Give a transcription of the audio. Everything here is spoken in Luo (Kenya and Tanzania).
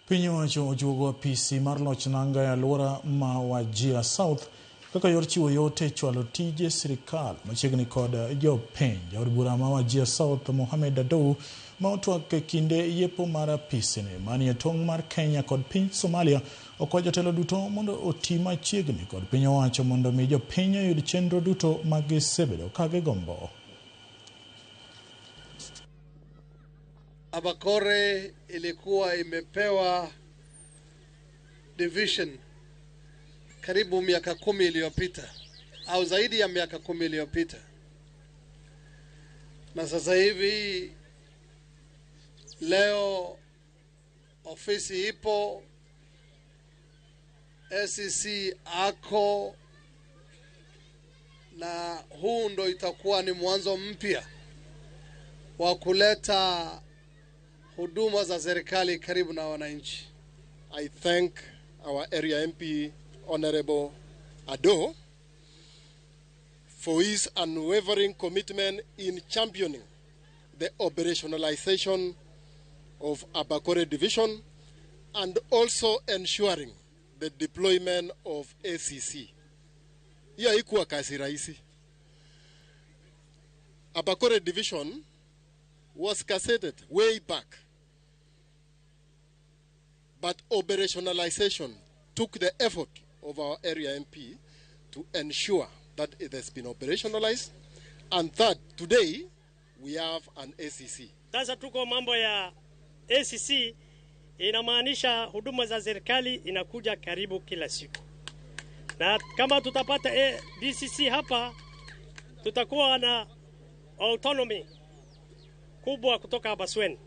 Piny owacho ojuogo apisi mar loch nanga e alwora ma Wajir South kaka yor chiwo yot e chwalo tije sirikal machiegni kod jopiny. Jaod bura ma Wajir South Mohamed Adow ma otwak e kinde yepo mar apisini manie tong' mar Kenya kod piny Somalia okwa jotelo duto mondo oti machiegni kod piny owacho mondo mi jopiny oyud chenro duto ma gisebedo ka gigombo. Abakore ilikuwa imepewa division karibu miaka 10 iliyopita au zaidi ya miaka 10 iliyopita, na sasa hivi leo ofisi ipo, ACC ako, na huu ndo itakuwa ni mwanzo mpya wa kuleta huduma za serikali karibu na wananchi. I thank our area MP Honorable Ado for his unwavering commitment in championing the operationalization of Abakore Division and also ensuring the deployment of ACC. Hiyo haikuwa kazi rahisi. Abakore Division was gazetted way back, but operationalization took the effort of our area MP to ensure that it has been operationalized, and that today we have an ACC. Sasa tuko mambo ya ACC, inamaanisha huduma za serikali inakuja karibu kila siku, na kama tutapata DCC hapa tutakuwa na autonomy kubwa kutoka Habaswein.